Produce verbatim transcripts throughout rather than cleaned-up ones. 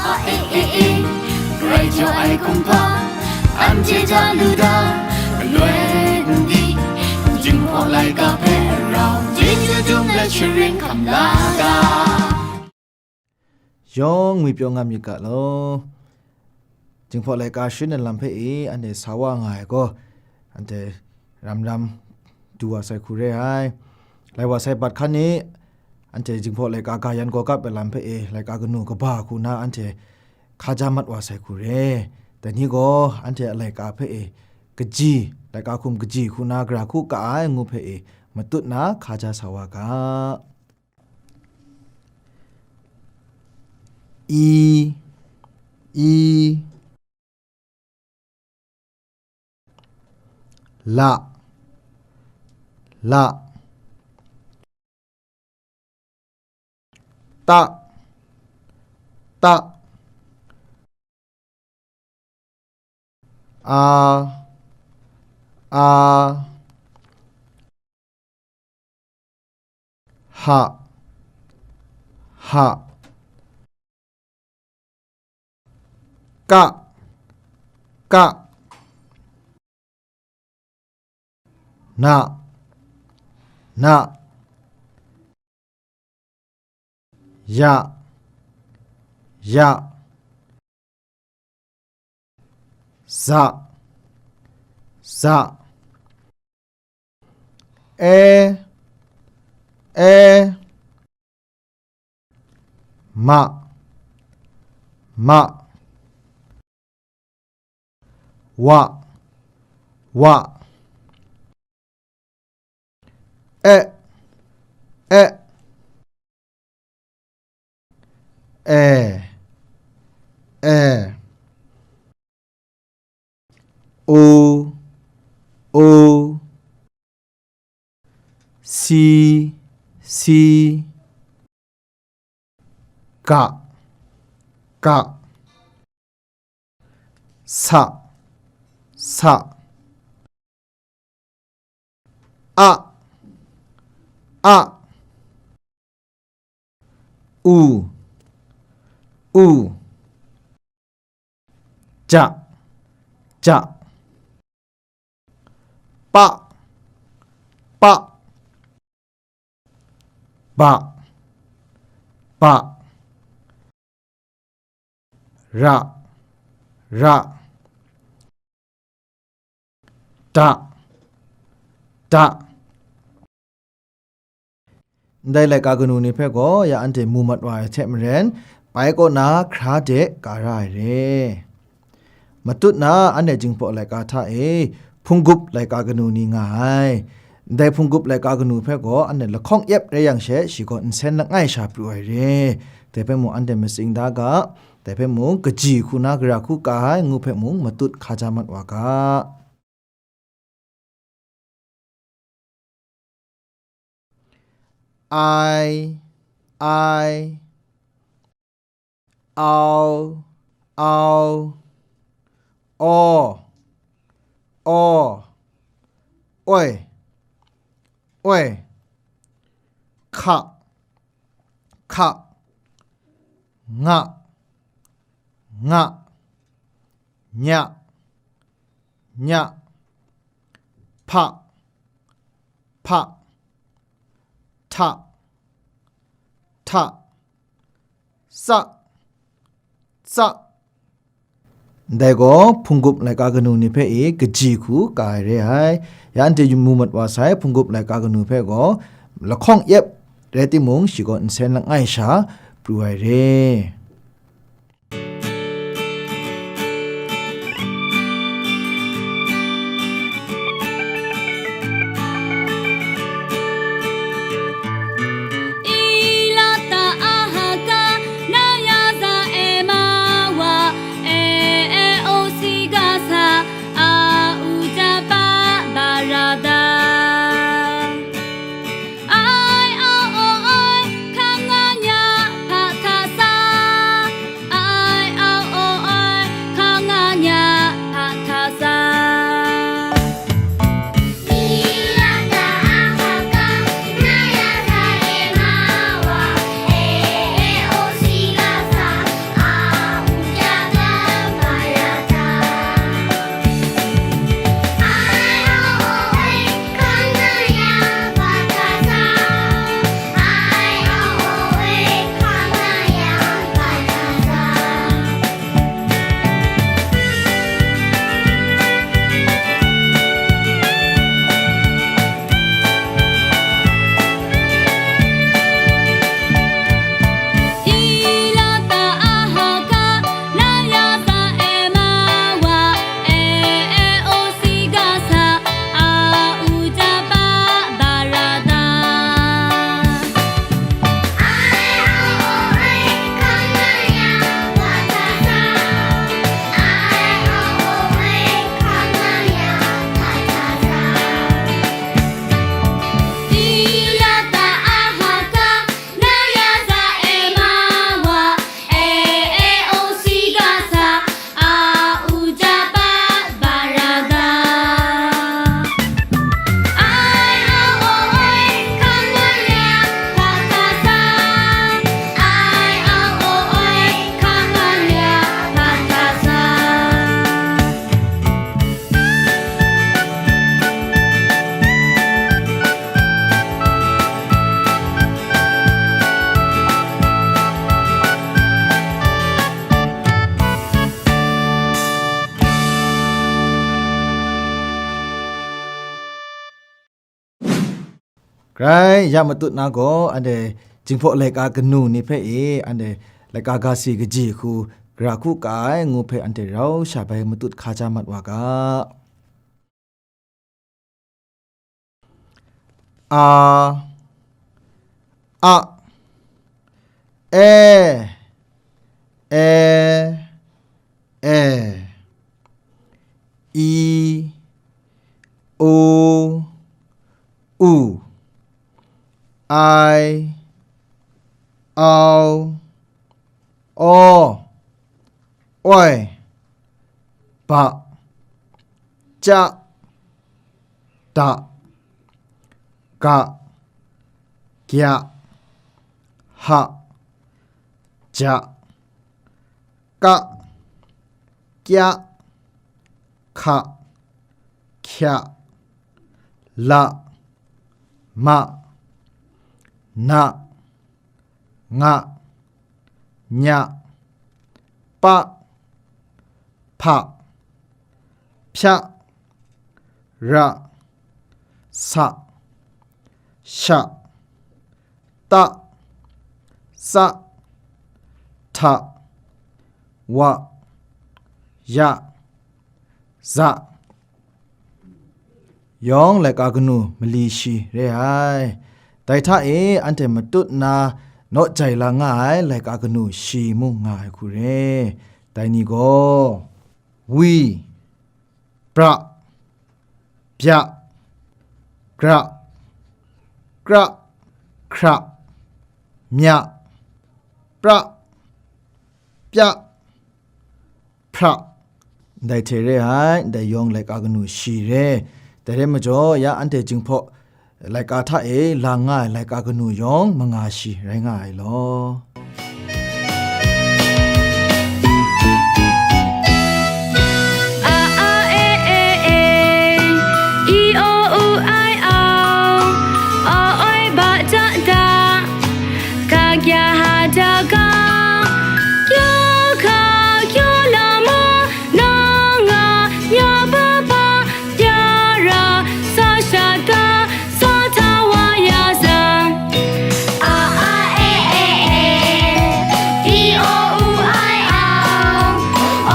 A e e e, grai jaw ai kumhpa, anhte hta lu da, galoi n di, Jinghpaw laika hpe rau, Jinghpaw dung let sharin hkam la ga. Yawng ngwi pyaw nga myit ga law. Jinghpaw laika sharin ai lam hpe e, anhte sa wa nga ai gaw, anhte ram ram du wa sai hku re ai. Lai wa sai bat hkan ni, anhte Jinghpaw laika ga yan gaw kap ai lam hpe e, laika kanu kaba hku na anhte hkaja mat wa sai hku re. Dai ni gaw anhte a laika hpe e, kaji, laika hkum kaji hku na gara hku ka ai ngu hpe e, matut na hkaja sa wa ga. I, i, la, la, ta, ta, a, a, ha, ha, ka, ka, na, na, ya, ya, za, za, e, e, ma, ma, wa, wa, e, e, e, e, o, o, si, si, ga, ga, sa, sa, a, a, u, u, ja, ja, pa, pa, ba, ba, ra, ra, da, da. Ndai laika kanu ni hpe gaw ya anhte mu mat wa ai hte maren, bai kaw na hkra de ka ra ai re. Matut na anhte Jinghpaw laika hta e hpunggup laika kanu ni nga ai. Ndai hpunggup laika kanu hpe gaw anhte lahkawng yep rai yang she, shi gaw nsen langai sha pru ai re. Dai hpe mung anhte matsing da ga, dai hpe mung kaji hku na gara hku ka ai ngu hpe mung matut hkaja mat wa ga. Ai, ai, au, au, aw, aw, oi, oi, hka, hka, nga, nga, nya, nya, hpa, hpa, hta, hta, tsa, tsa. Ndai gaw hpunggup laika kanu ni hpe e kaji hku ka ai re ai. Ya anhte mu mat wa sai, hpunggup laika kanu hpe gaw lahkawng yep rai timung, shi gaw nsen langai sha pru ai re. Rai, ya matut na gaw, anhte Jinghpaw laika kanu ni hpe e, anhte laika ga si kaji hku, gara hku ka ai ngu hpe anhte rau sha bai matut hka ja mat wa ga. A, a, e, e, e, i, o, u, ai, au, o, oi, ba, ca, da, ga, gya, ha, ja, ka, kya, hka, hkya, la, ma, na, nga, nya, pa, hpa, hpya, ra, sa, sha, ta, tsa, hta, wa, ya, za, yawng laika kanu mali shi re ai. Dai hta e anhte matut nna naw jai la nga ai laika kanu shi mung nga ai hku re. Dai ni gaw, wi, pra, bya, gra, kra, hkra, mya, pra, pya, hpra, ndai hte re ai, ndai yawng laika kanu shi re. Dai rai majaw, ya anhte Jinghpaw laika hta e lang nga ai laika kanu yawng manga shi rai nga ai law. A, a, e, e, e. I, o, u, ai, au. O, oi, ba, ja, da. Ka, kya, ha, ja, ga. Kya, hka, kya, la, ma. Na, nga, nya, pa, hpa, ya, ra, sa, sha, ta, sa, hta, wa, ya, za. A, a, e, e, e. I, o, u, ai, au.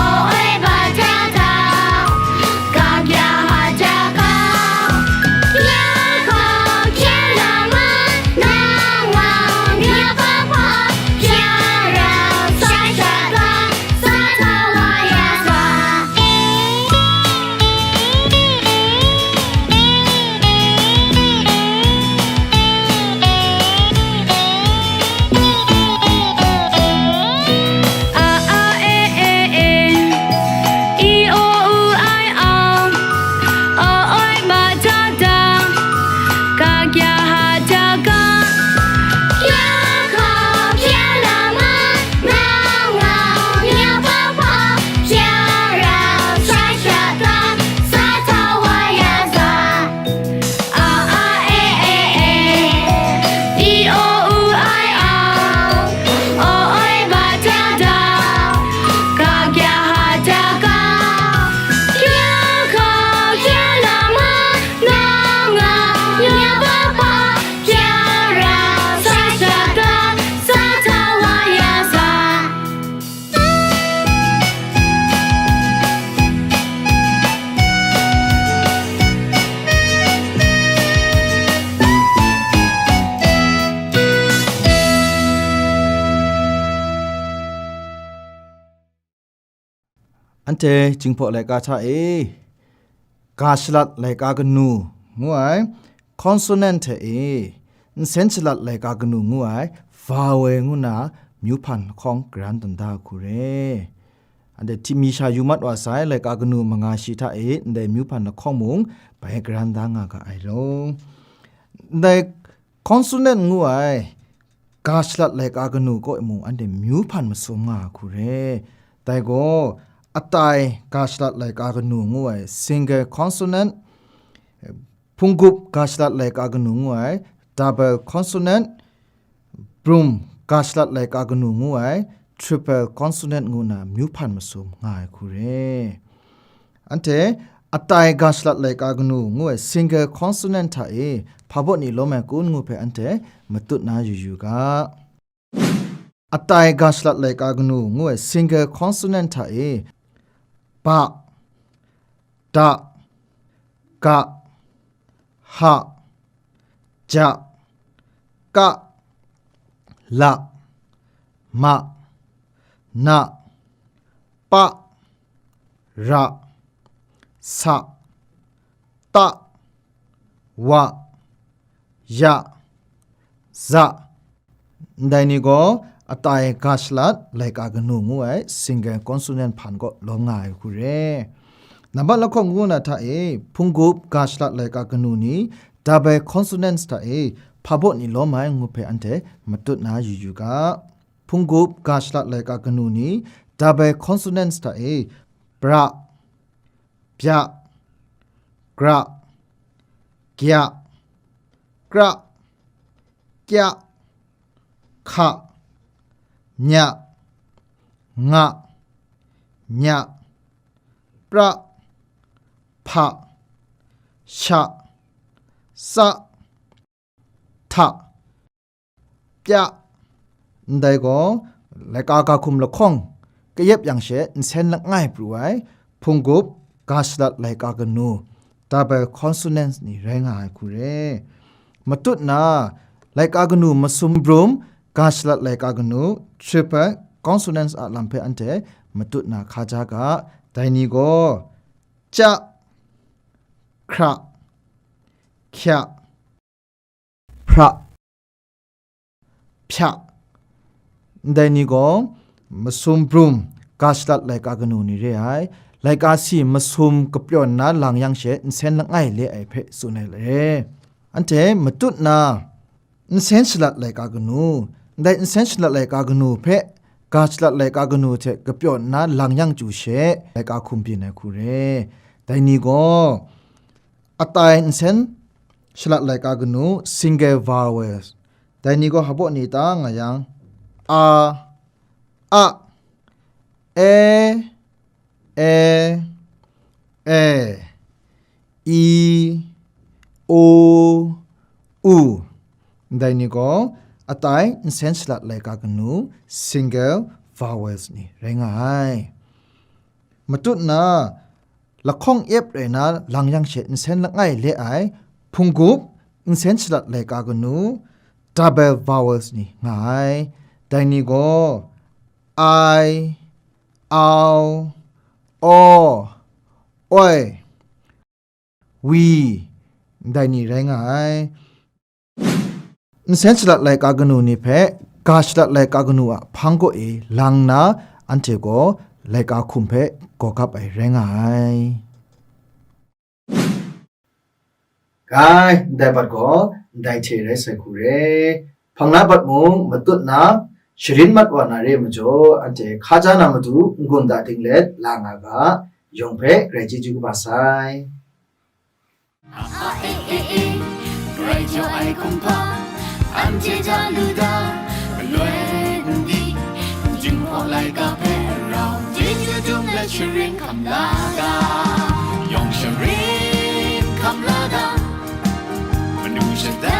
O, oi, ba, ja, da. Ka, kya, ha, ja, ga. Kya, hka, kya, la, ma. Na, nga, nya, pa, hpa, ya, ra, sa, sha, ta, sa, hta, wa, ya, za. A, a, e, e, e. I, o, u, ai, au. O, oi, ma, ja, da. Ka, kya, ha, ja, ga. Kya, hka, kya, la, ma. Na, nga, nya, pa, hpa, ya, ra, sa, sha, ta, sa, hta, wa, ya, za. A, a, e, e, e. I, o, u, ai, au. O, oi, ba, ja, da. Ka, kya, ha, ja, ga. Kya, hka, kya, la, ma. Na, nga, nya, pa, hpa, ya, ra, sa, sha, ta, sa, hta, wa, ya, za. Anhte Jinghpaw laika hta e, ga shalat laika kanu ngu ai, consonant hte e, nsen shalat laika kanu ngu ai, vowel ngu na, myu hpan lahkawng garan dan da hku re. Anhte hti mi sha yu mat wa sai, laika kanu manga shi hta e, ndai myu hpan lahkawng mung bai garan da nga ga ai law. Ndai consonant ngu ai, ga shalat laika kanu kaw mung anhte myu hpan masum nga ai hku re. Dai gaw, atai ga shalat laika kanu ngu ai, single consonant, hpunggup ga shalat laika kanu ngu ai, double consonant, brum ga shalat laika kanu ngu ai, triple consonant ngu na myu hpan masum nga ai hku re. Anhte Atai ga shalat laika kanu ngu ai single consonant hta e hpa baw ni lawm ai kun ngu hpe anhte matut na yu yu ga. Atai ga shalat laika kanu ngu ai single consonant hta e ba, da, ga, ha, ja, ka, la, ma, na, pa, ra, sa, ta, wa, ya, za, ndai ni gaw atai ga shalat laika kanu ngu ai single consonant hpan kaw lawm nga ai hku re. Nambat lahkawng ngu na hta e hpunggup ga shalat laika kanu ni double consonants hta e hpa baw ni lawm ai ngu hpe anhte matut na yu yu ga. Hpunggup ga shalat laika kanu ni double consonants hta e bra, bya, gra, gya, kra, kya, hka, mya, nga, mya, pra, hpa, sha, sa, hta, pya, ndai gaw laika ga hkum lahkawng kayep yang she nsen langai pru ai hpunggup ga shalat laika kanu double consonants ni rai nga ai hku re. Matut na laika kanu masum brum ga shalat laika kanu triple consonants a lam hpe anhte matut na hka ja ga. Dai ni gaw, ca, hkra, hkya, hpra, hpya, ndai ni gaw masum brum ga shalat laika kanu ni re ai. Laika si masum kapyawn na lang yang she nsen langai le ai hpe tsun ai re. Anhte matut na nsen shalat laika kanu, ndai nsen shalat laika kanu hpe ga shalat laika kanu hte kapyawn na lang yang chyu she laika hkum byin ai hku re. Dai ni gaw, atai nsen shalat laika kanu single vowels. Dai ni gaw hpa baw ni ta nga yang, a, a, e, e, e, i, o, u. Ndai ni gaw atai nsen shalat laika kanu single vowels ni rai nga ai. Matut na lahkawng ep rai na lang yang she nsen langai le ai hpunggup nsen shalat laika kanu double vowels ni nga ai. Dai ni gaw, ai, au, aw, oi, wi, ndai ni rai nga ai. Nsen shalat laika kanu ni hpe ga shalat laika kanu a hpang kaw e lang nna, anhte gaw laika hkum hpe gaw gap ai rai nga ai. Gai, ndai bat gaw ndai hte rai sai hku re. Hpang na bat mung matut na, sharin mat wa na re ai majaw, anhte hka ja na matu n-gun da dinglet la nga ga, yawng hpe grai chyeju kaba sai. A, a, e, e, e, grai jaw ai kumhpa, anhte ja lu da, galoi n di, Jinghpaw laika hpe rau, chyeju dum let sharin hkam la ga, yawng sharin hkam la ga, manu shada